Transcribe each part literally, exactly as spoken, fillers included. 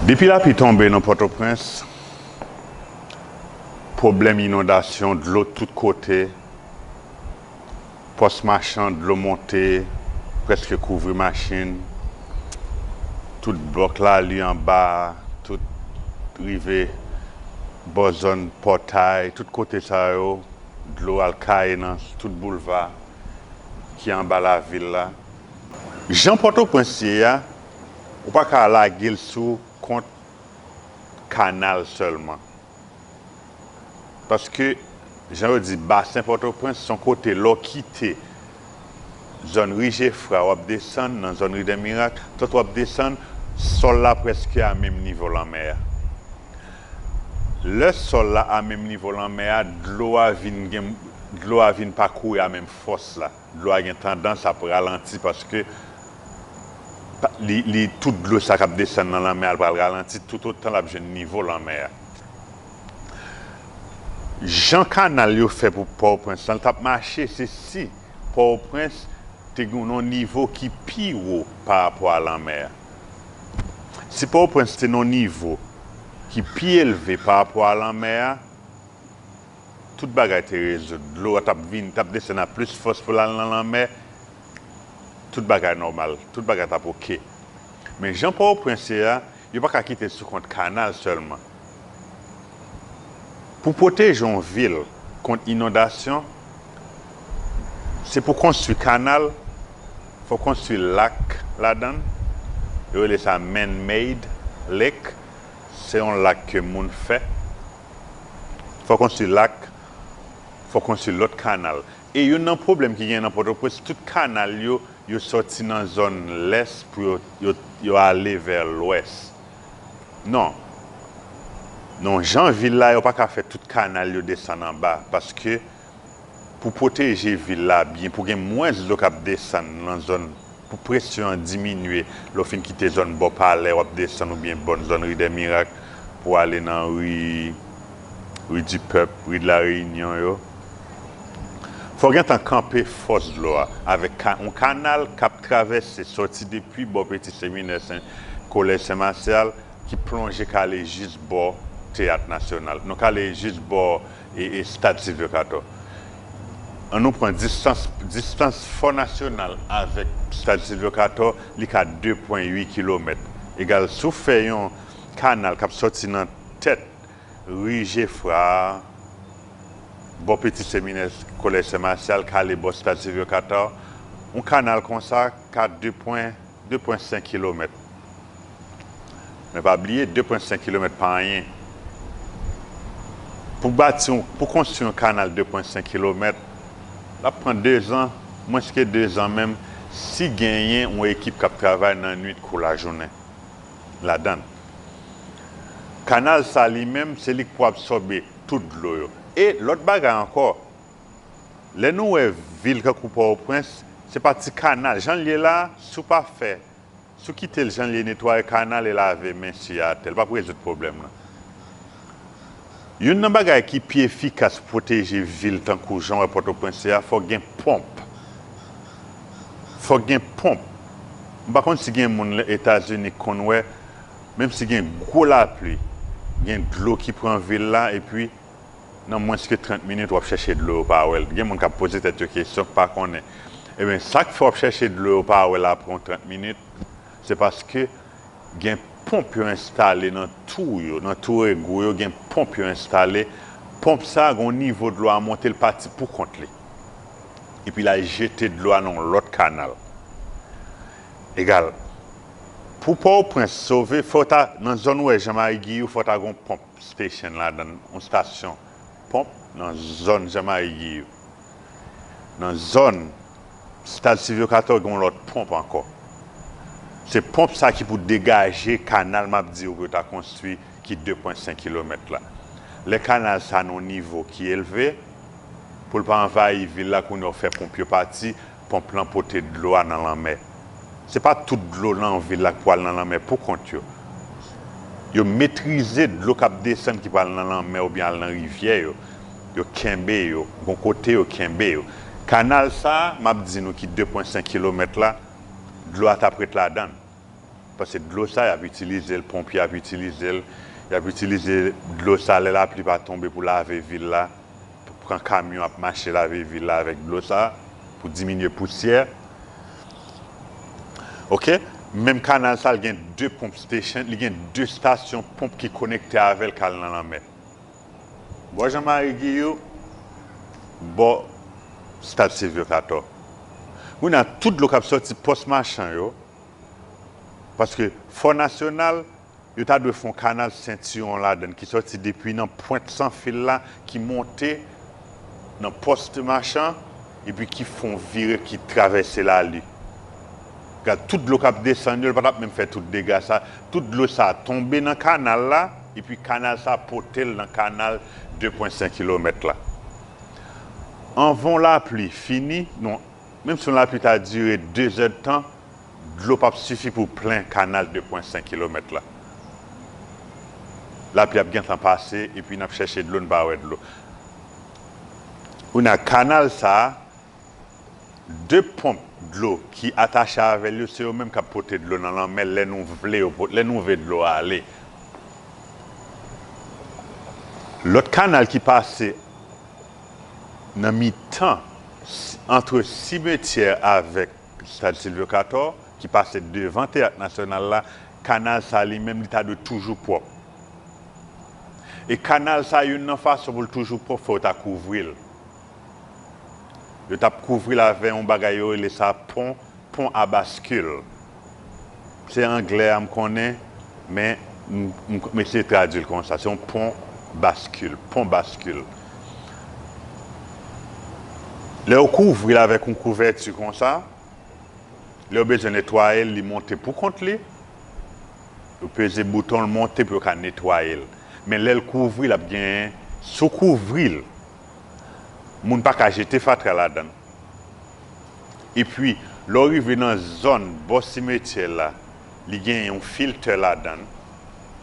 Depi lapli tonbe nan Pòtoprens, pwoblèm inondasyon, dlo tout kote, Pòs Machan, dlo monte, prèske kouvri machin, tout blòk Lali anba, tout rive bò zòn Pòtay, tout kote sa yo, dlo al kaye nan tout boulva ki anba lavil la. Jan Pòtoprens ye a, ou pa ka lage l sou kont kanal sèlman. Paske, jan yo di, basen Pòtoprens se yon kote, lè w kite zòn ri Jefra, w ap desann nan zòn ri Dè Mirak, tout w ap desann, sòl la prèske a menm nivo lanmè a. Lè sòl la a menm nivo lanmè a, dlo a vin gen, dlo a vin pa kouri a menm fòs la. Dlo a gen tandans ap ralanti paske pa- li, li tout dlo sa k ap desann nan lanmè a, l pral ralanti toutotan l ap jwenn nivo lanmè a. Jan kanal yo fè pou Pòtoprens lan, l t ap mache, se si Pòtoprens te gen yon nivo ki pi wo pa rapò a lanmè a. Si Pòtoprens te nan yon nivo ki pi elve pa rapò a lanmè a, tout bagay te rezoud. Dlo a t ap vin, t ap desann a plis fòs pou l al nan lanmè. Tout bagay nòmal, tout bagay t ap oke. Men jan Pòtoprens ye a, yo pa ka kite l sou kont kanal sèlman. Pou pwoteje yon vil kont inondasyon, se pou konstwi kanal, fò konstwi lak ladan l. Yo rele sa man-made lake. Se yon lak ke moun fè. Fò konstwi lak, fò konstwi lòt kanal. E youn nan pwoblèm ki genyen nan Pòtoprens, tout kanal yo, yo sòti nan zòn lès pou yo, yo, yo ale vè lwès. Non. Non, jan vil la, yo pa ka fè tout kanal yo desann anba, paske pou pwoteje vil la byen, pou gen mwens dlo k ap desann nan zòn, pou presyon an diminye, lè w fin kite zòn bò Palè, w ap desann oubyen bò zòn ri Dè Mirak pou w ale nan ri, ri di Pèp, ri de la Reyinyon yo. Fò w gentan kanpe fòs dlo a avèk ka, yon kanal k ap travèse, sòti depi bò Peti Seminè, Sen, Kolèj Sen Masyal, ki plonje k ale jis bò Teyat Nasyonal. Nou k ale jis bò e, e Stad Silvyo Katò. An nou pran distans, distans Fò Nasyonal avèk Stad Silvyo Katò, li ka de pwen uit kilomèt. Egal, si w fè yon kanal k ap sòti nan tèt ri Jefra a, bò Peti Seminè, Kolèj Sen Masyal, k ale bò Stad Silvyo Katò, yon kanal konsa ka de pwen, de pwen senk kilomèt. Men pa bliye, de pwen senk kilomèt pa anyen. Pou bati yon, pou konstwi yon kanal de pwen senk kilomèt, l ap pran de zan, mwens ke de zan menm, si genyen yon ekip k ap travay nan nwit kou lajounen ladan l. Kanal sa li menm, se li k pou absòbe tout dlo yo. E lòt bagay ankò, lè nou wè vil kankou Pòtoprens, se pa ti kanal. Jan l ye la, si w pa fè, si w kite l jan l ye, netwaye kanal e lave men si atè, l p ap rezoud pwoblèm nan. Youn nan bagay ki pi efikas pou pwoteje vil tankou jan w wè Pòtoprens ye a, fòk gen ponp. Fòk gen ponp. M pa konn si gen moun Etazini k konn wè, menm si gen gwo lapli, gen dlo ki pran vil la, epi nan mwens ke trant minit, w ap chèche dlo, w pa wè l. Gen moun k ap poze tèt yo kesyon, k pa konnen. Ebyen, sa k fè w ap chèche dlo, w pa wè l apre yon trant minit, se paske gen ponp yo enstale nan twou yo, nan twou regou yo, gen ponp yo enstale. Ponp sa a, gen yon nivo dlo a monte, l pati pou kont li. Epi l al jete dlo a nan yon lòt kanal. Egal, pou Pòtoprens sove, fò w ta, nan zòn ou wè Jan Mari Giyou, fò w ta gen yon ponp station ladan l, yon stasyon ponp nan zòn Jan Mari Giyou. Nan zòn Stad Silvyo Katò, gen yon lòt ponp ankò. Se ponp sa ki pou degaje kanal m ap di w pou yo ta konstwi, ki de pwen senk kilomèt la. Lè kanal sa nan yon nivo ki elve, pou l pa anvayi vil la, kounye a w fè ponp yo pati, ponp lan pote dlo a nan lanmè. Se pa tout dlo nan vil la k pral nan lanmè pou kont yo. Yo metrize dlo k ap desann ki pral nan lanmè oubyen al nan rivyè yo. Yo kenbe yo, gon kote yo kenbe yo. Kanal sa a, m ap di nou ki de pwen senk kilomèt la, dlo a t ap ret ladan l. Paske dlo sa, y ap itilize l, ponpye ap itilize l, y ap itilize dlo sa lè lapli pa tonbe pou lave vil la, pou pran kamyon ap mache lave vil la avèk dlo sa, pou diminye pousyè. Oke? Menm kanal sa, l gen de pump station, li gen de stasyon ponp ki konekte avè l k al nan lanmè. Bò Jan Mari Giyou, bò stad Silvyo Katò. Kounye a, tout dlo k ap sòti pòs machan yo, paske Fò Nasyonal, yo ta dwe fè yon kanal sentiwon ladan l ki sòti depi nan pwent sanfil la, ki monte nan pòs machan, epi ki fè yon vire, ki travèse lali. Gad, tout dlo k ap desann yo, l pa t ap menm fè tout dega sa. Tout dlo sa tonbe nan kanal la, epi kanal sa pote l nan kanal de pwen senk kilomèt la. Anvan lapli fini, non, menm si yon lapli ta dire de zèdtan, dlo p ap sifi pou plen kanal de pwen senk kilomèt la. Lapli ap gentan pase, epi n ap chèche dlo, n pa wè dlo. Kounye a, kanal sa a, de ponp dlo ki atache avè l yo, se yo menm k ap pote dlo nan lanmè lè nou vle yo pot-, lè nou vle dlo a ale. Lòt kanal ki pase nan mitan, s-, antre simetyè avèk stad Silvyo Katò, ki pase devan Teyat Nasyonal la, kanal sa li menm, li ta dwe toujou pwòp. E kanal sa, youn nan fason pou l toujou pwòp, fò yo ta kouvri l. Yo t ap kouvri l avè yon bagay yo rele sa pon, pon a baskil. Se anglè a m konnen, men m, m, m eseye tradui l konsa. Se yon pon baskil, pon baskil. Lè yo kouvri l avèk yon kouvèti konsa, lè yo bezwen netwaye l, li monte pou kont li. Yo peze bouton, l monte pou yo ka netwaye l. Men lè l kouvri, l ap genyen, si w kouvri l, moun pa ka jete fatra ladan l. Epi, lè w rive nan zòn bò simetyè la, li gen yon filtè ladan l,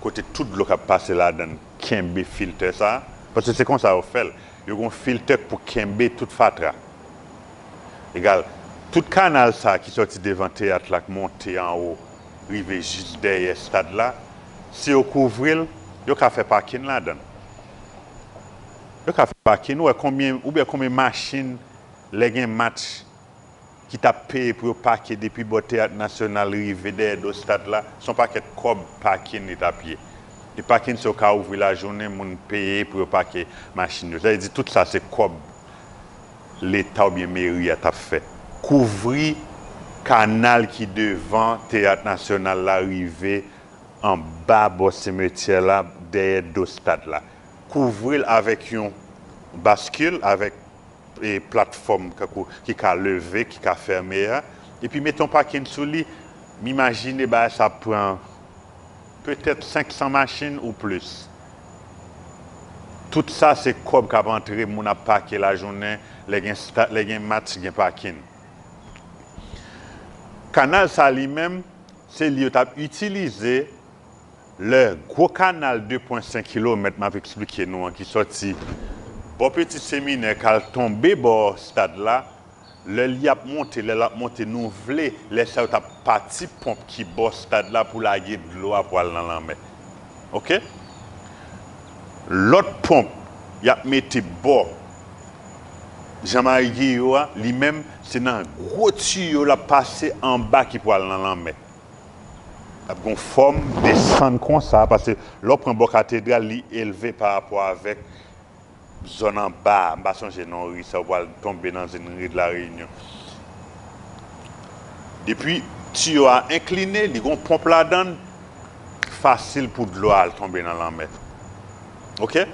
kote tout dlo k ap pase ladan l kenbe filtè sa a, paske se konsa yo fè l. Yo gen yon filtè pou kenbe tout fatra. Egal, tout kanal sa a ki sòti devan teyat la, k monte anwo, rive jis dèyè stad la, si yo kouvri l, yo ka fè pakin ladan l. Yo ka fè pakin, ou wè konbyen, ou wè konbyen machin, lè gen match, ki t ap peye pou yo pake depi bò Teyat Nasyonal rive dèyè do stad la, se yon pakèt kòb pakin li t ap ye. E pakin sa yo ka ouvri lajounen, moun peye pou yo pake machin yo. Sa vle di tout sa se kòb Leta oubyen meri a t ap fè. Kouvri kanal ki devan Teyat Nasyonal la rive anba bò simetyè la, dèyè do stad la. Kouvri l avèk yon baskil, avèk e, platfòm kankou ki ka leve, ki ka fèmen an, epi mete yon pakin sou li, m imajine bagay sa ap pran petèt senk san machin ou plis. Tout sa se kòb k ap antre, moun ap pake lajounen, lè gen sta-, lè gen match, gen pakin. Kanal sa li menm, se li yo t ap itilize lè gwo kanal de pwen senk kilomèt m ap eksplike nou an ki sòti bò Peti Seminè k al tonbe bò stad la, lè li ap monte, lè l ap monte, nou vle, lè sa yo t ap pati ponp ki bò stad la pou lage dlo a pou al nan lanmè. Oke? Lòt ponp y ap mete bò Jan Mari Giyo a, li menm, se nan gwo tiyo l ap pase anba ki pou al nan lanmè. L ap gon fòm desann konsa, paske lè w pran bò katedral, li elve pa rapò avèk zòn anba a. M pa sonje non ri sa, ou pral tonbe nan zin ri de la Reyinyon. Depi tiyo a enkline, li gon ponp ladan l, fasil pou dlo a al tonbe nan lanmè. Oke?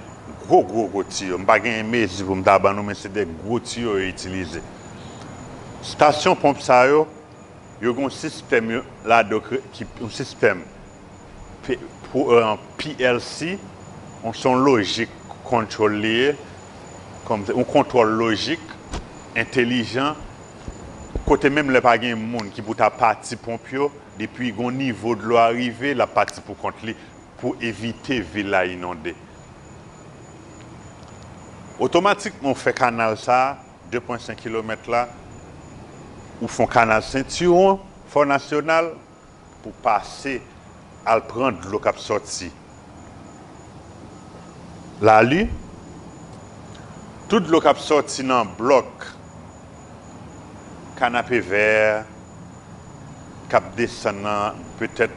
Gwo, gwo, gwo tiyo. M pa genyen mezi pou m ta ban nou, men se de gwo tiyo yo itilize. Stasyon ponp sa yo, yo gen yon sistèm yo ladan yo ki, yon sistèm P-, pou, euh, P L C, yon, se yon lojik control li ye, kòm se yon kontwòl lojik, entelijan, kote menm lè pa gen moun ki pou ta pati ponp yo, depi gon nivo dlo a rive, l ap pati pou kont li pou evite vil la inonde. Otomatikman, ou fè kanal sa a, de pwen senk kilomèt la, ou fè yon kanal sentiwon, Fò Nasyonal, pou pase al pran dlo k ap sòti Lali, tout dlo k ap sòti nan blòk Kanapevè, k ap desann nan, petèt,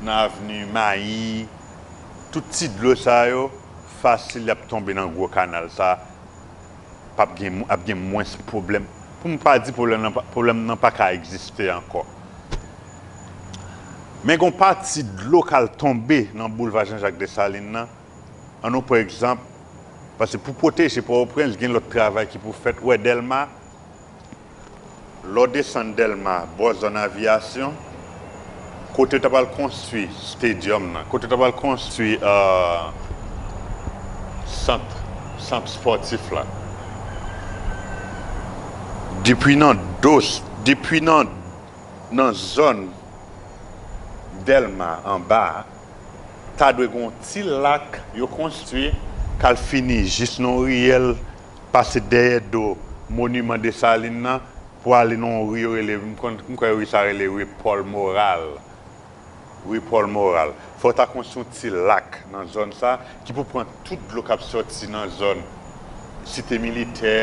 nan avni Mayi, tout ti dlo sa yo, fasil y ap tonbe nan gwo kanal sa, p ap gen, ap gen mwens pwoblèm. Pou m pa di pwoblèm nan, pwoblèm nan pa ka egziste ankò. Men gon pati dlo k al tonbe nan boulva Jean Jacques Dessalines nan, ann nou pran egzanp, paske pou pwoteje Pòtoprens, gen lòt travay ki pou fèt. Ou wè Dèlma, lè w desann Dèlma, bò zòn aviyasyon, kote yo ta pral konstwi stadium nan, kote yo ta pral konstwi, euh, sant, sant spòtif la. Depi nan dos, depi nan, nan zòn Dèlma anba a, ta dwe gen yon ti lak yo konstwi k al fini jis nan yon riyèl, pase dèyè do moniman Desalin nan, pou ale nan yon ri yo rele, m konn, m kwè ri sa rele ri Pòl Moral. Ri Pòl Moral. Fò ta konstwi yon ti lak nan zòn sa ki pou pran tout dlo k ap sòti nan zòn Site Militè,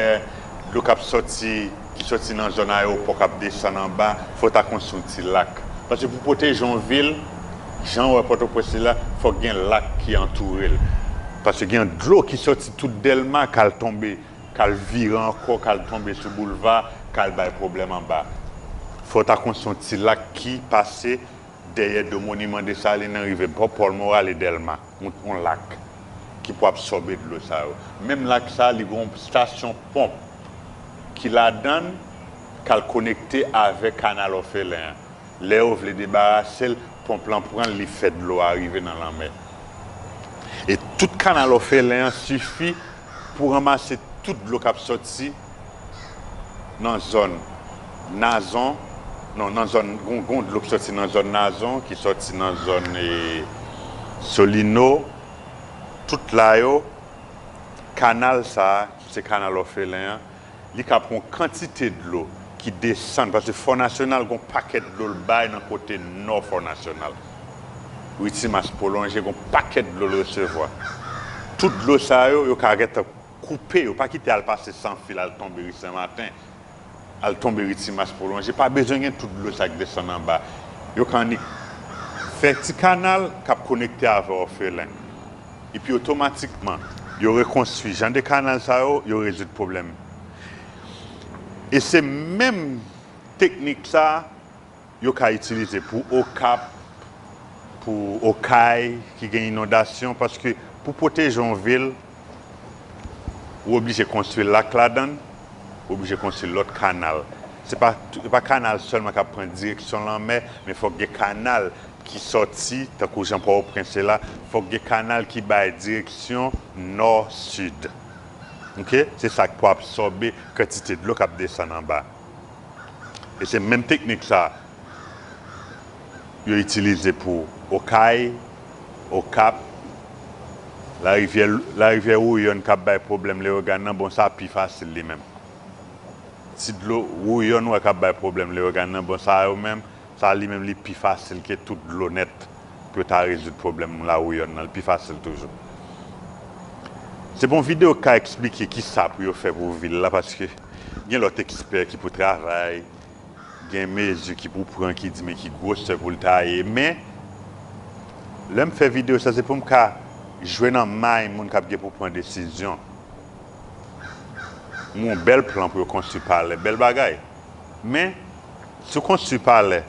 dlo k ap sòti, ki sòti nan zòn ayewopò k ap desann anba, fò ta konstwi yon ti lak. Paske pou pwoteje yon vil, jan w wè Pòtoprens ye la, fòk gen lak ki antoure l. Paske gen dlo ki sòti tout Dèlma, k al tonbe, k al vire ankò, k al tonbe sou boulva, k al bay pwoblèm anba. Fò ta konstwi yon ti lak ki pase dèyè do moniman Desalin nan rive bò Pòl Moral e Dèlma, yon, yon lak ki pou absòbe dlo sa yo. Menm lak sa, li gen yon stasyon ponp ki ladan l, k al konekte avèk kanal òfelen an. Lè yo vle debarase l, ponp lan pran l, li fè dlo a rive nan lanmè. E tout kanal òfelen an sifi pou ranmase tout dlo k ap sòti nan zòn Nazon, non, nan zòn, gon, gon dlo k sòti nan zòn Nazon, ki sòti nan zòn, e, Solino, tout la yo, kanal sa a, ki se kanal òfelen an, li ka pran yon kantite dlo ki desann, paske Fò Nasyonal gon pakèt dlo l bay nan kote nò Fò Nasyonal. Ri Timas pwolonje, gon pakèt dlo l resevwa. Tout dlo sa yo, yo ka gentan koupe, yo pa kite al pase san fil, al tonbe ri Senmaten, al tonbe ri Timas pwolonje. Pa bezwen gen tout dlo sa k desann anba. Yo ka annik fè ti kanal k ap konekte avè òfelen. Epi otomatikman, yo rekonstwi jan de kanal sa yo, yo rezoud pwoblèm. E se menm teknik sa a yo ka itilize pou Okap, pou Okay ki gen inondasyon, paske pou pwoteje yon vil, ou oblije konstwi lak ladan l, ou oblije konstwi lòt kanal. Se pa, se pa kanal sèlman k ap pran direksyon lanmè, men fòk gen kanal ki sòti, tankou jan Pòtoprens ye la, fòk gen kanal ki bay direksyon nò, sid. Oke? Se sa k pou absòbe kantite dlo k ap desann anba. E se menm teknik sa yo itilize pou Okay, Okap, larivyè, larivyè Wouyòn k ap bay pwoblèm Leyogàn nan, bon, sa pi fasil li menm. Ti dlo Wouyòn ou wè k ap bay pwoblèm Leyogàn nan, bon, sa yo menm, sa li menm li pi fasil ke tout dlo nèt pou yo ta rezoud pwoblèm Lawouyòn nan, li pi fasil toujou. Se bon videyo k ka eksplike kisa pou yo fè pou vil la, paske gen lòt ekspè ki pou travay, gen mezi ki pou pran ki di men ki gwosè pou l ta ye. Men, lè m fè videyo sa, se pou m ka jwe nan may moun k ap gen pou pran desizyon. M gon bèl plan pou yo konstwi palè, bèl bagay. Men, si w konstwi palè,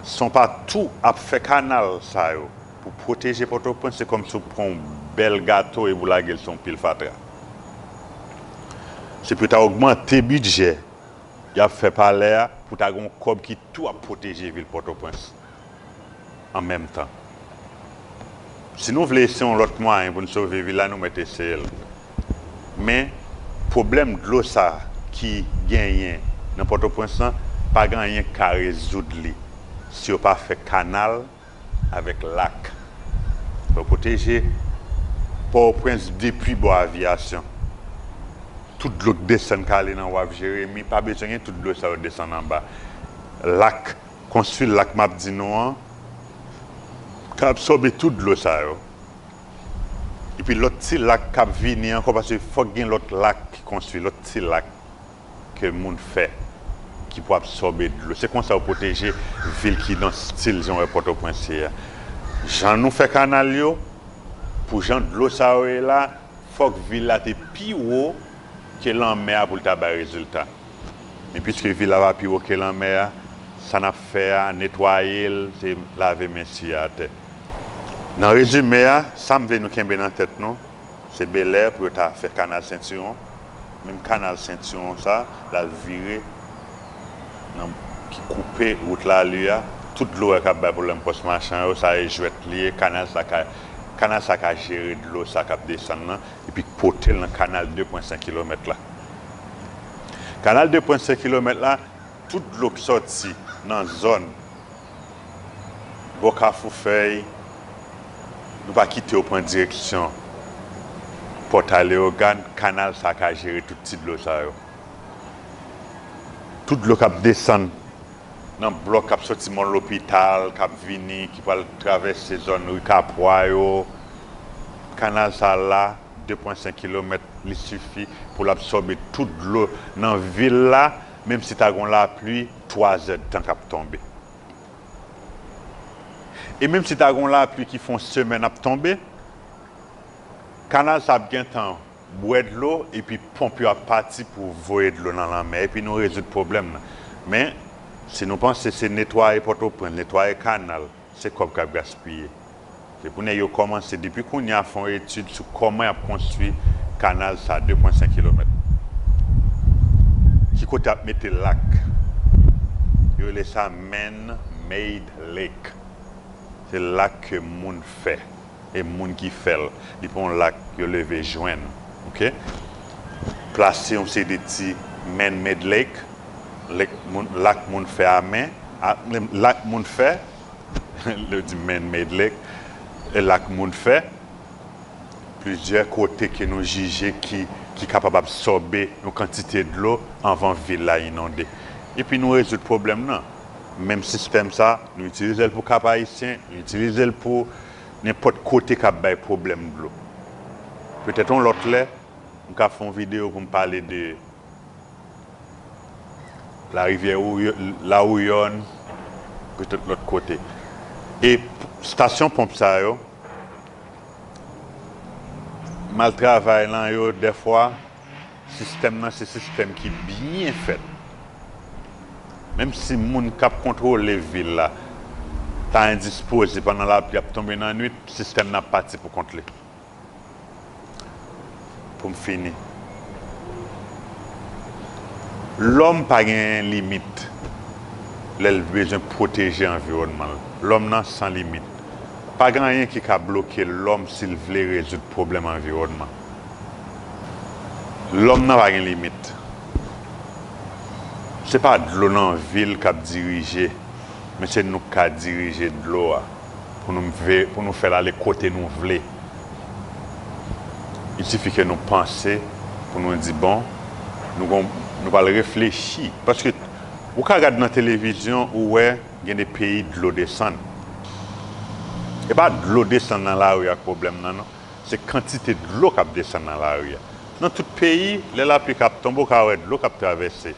san w pa tou ap fè kanal sa yo pou pwoteje Pòtoprens, se kòmsi w pran yon bèl gato epi w lage l sou yon pil fatra. Se pou yo ta ogmante bidjè y ap fè palè a, pou ta gen yon kòb ki tou ap pwoteje vil Pòtoprens an menm tan. Si nou vle eseye yon lòt mwayen pou n sove vil la, nou mèt eseye l. Men, pwoblèm dlo sa ki genyen nan Pòtoprens lan, pa gen anyen k ka rezoud li si yo pa fè kanal avèk lak. Fò pwoteje Pòtoprens depi bò aviyasyon. Tout dlo k desann k ale nan Waf Jeremi, pa bezwen gen tout dlo sa yo desann anba. Lak Konstwi lak m ap di nou an, ka absòbe tout dlo sa yo. Epi lòt ti lak k ap vini ankò, paske fòk gen lòt lak ki konstwi, lòt ti lak ke moun fè, ki pou absòbe dlo. Se konsa yo pwoteje vil ki nan stil jan w wè Pòtoprens ye a. Jan nou fè kanal yo, pou jan dlo sa yo ye la, fòk vil la te pi wo ke lanmè a pou l ta bay rezilta. Men piske vil la pa pi wo ke lanmè a, sa n ap fè a, netwaye l, se lave men si atè. Nan rezime a, sa m vle nou kenbe nan tèt nou, se Bèlè pou yo ta fè kanal Sentiwon. Menm kanal Sentiwon sa, l al vire nan, ki koupe wout Lali a. Tout dlo a k ap bay pwoblèm pòs machan yo, sa e jwèt li ye, kanal sa ka, kanal sa ka jere dlo sa k ap desann nan, epi pote l nan kanal de pwen senk kilomèt la. Kanal de pwen senk kilomèt la, tout dlo k sòti nan zòn bò Kafou Fèy, nou pa kite yo pran direksyon Pòtay Leyogàn, kanal sa ka jere tout ti dlo sa yo. Tout dlo k ap desann nan blòk k ap sòti Mòn Lopital, k ap vini, ki pral travèse zòn ri Kapwa yo, kanal sa la, de pwen senk kilomèt, li sifi pou l absòbe tout dlo nan vil la, menm si ta gon lapli, twa zèdtan k ap tonbe. E menm si ta gon lapli ki fè yon semèn ap tonbe, kanal sa ap gentan bwè dlo, epi ponp yo ap pati pou voye dlo nan lanmè, epi nou rezoud pwoblèm nan. Men, si nou panse se netwaye Pòtoprens, netwaye kanal, se kòb k ap gaspiye. Se pou nèg yo kòmanse depi kounye a fè yon etid sou kòman y ap konstwi kanal sa de pwen senk kilomèt. Ki kote y ap mete lak? Yo rele sa man-made lake. Se lak ke moun fè. E moun ki fè l. Li pa yon lak yo leve jwenn. Oke? Plase yon seri de ti man-made lake. Lake moun, lak moun fè a men. A, lak moun fè. Yo di man-made lake. E lak moun fè. Plizyè kote ke nou jije ki, ki kapab absòbe yon kantite dlo anvan vil la inonde. Epi nou rezoud pwoblèm nan. Menm sistèm sa, nou itilize l pou Kap Ayisyen, nou itilize l pou nenpòt kote k ap bay pwoblèm dlo. Petèt yon lòt lè, m ka fè yon videyo pou m pale de Larivyè Wouy-, Lawouyòn, petèt lòt kote. E p-, stasyon ponp sa yo, mal travay lan yo, dèfwa, sistèm nan se sistèm ki byen fèt. Menm si moun k ap kontwole vil la ta endispoze pandan lapli ap tonbe nan nwit, sistèm nan ap pati pou kont li. Pou m fini. Lòm pa gen limit lè l bezwen pwoteje anviwònman l. Lòm nan san limit. Pa gen anyen ki ka bloke lòm si l vle rezoud pwoblèm anviwònman. Lòm nan pa gen limit. Se pa dlo nan vil k ap dirije, men se nou k ka dirije dlo a pou nou ve-, pou nou fè l ale kote nou vle. Il sifi ke nou panse pou nou di, bon, nou gon, nou pral reflechi. Paske ou ka gad nan televizyon, ou wè gen de peyi dlo desann. E pa dlo desann nan lari a k pwoblèm nan, non. Se kantite dlo k ap desann nan lari a. Nan tout peyi, lè lapli k ap tonbe, ou ka wè dlo k ap travèse.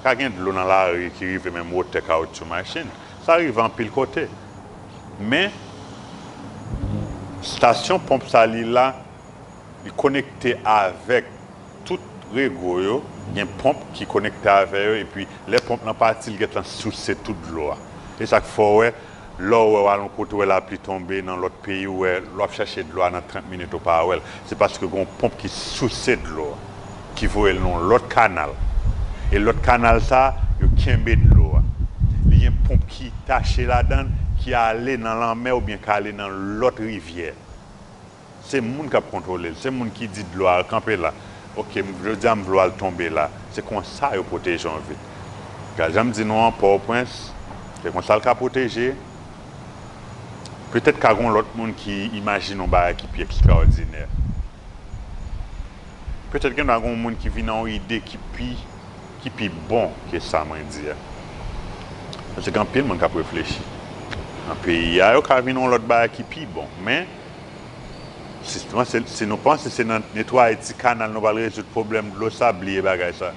Ka gen dlo nan lari ki rive menm wotè kawotchou machin. Sa rive anpil kote. Men, stasyon ponp sa li la, li konekte avèk tout rego yo, gen ponp ki konekte avè yo, epi lè ponp lan pati, li gentan souse tout dlo a. E sa k fè w wè, lè w wè w al yon kote, w wè lapli tonbe nan lòt peyi, w wè, lè w ap chache dlo a nan trant minit, ou pa wè l. Se paske gen yon ponp ki souse dlo a, ki voye l nan yon lòt kanal. E lòt kanal sa, yo kenbe dlo a. Li gen ponp ki tache ladan l, ki ale nan lanmè oubyen ki ale nan lòt rivyè. Se moun k ap kontwole l. Se moun ki di dlo a, kanpe la. Oke, m, jodi a m vle w al tonbe la. Se konsa yo pwoteje yon vil. Gad jan m di nou an, Pòtoprens, se konsa l ka pwoteje. Petèt ka gen yon lòt moun ki imajine yon bagay ki pi ekstraòdinè. Petèt gen dwa gen yon moun ki vin ak yon ide ki pi, ki pi bon ke sa mwen di a. Paske gen anpil moun k ap reflechi. Nan peyi a, yo ka vin yon lòt bagay ki pi bon. Men, si, si nou panse se nan netwaye ti kanal nou pral rezoud pwoblèm dlo sa, bliye bagay sa.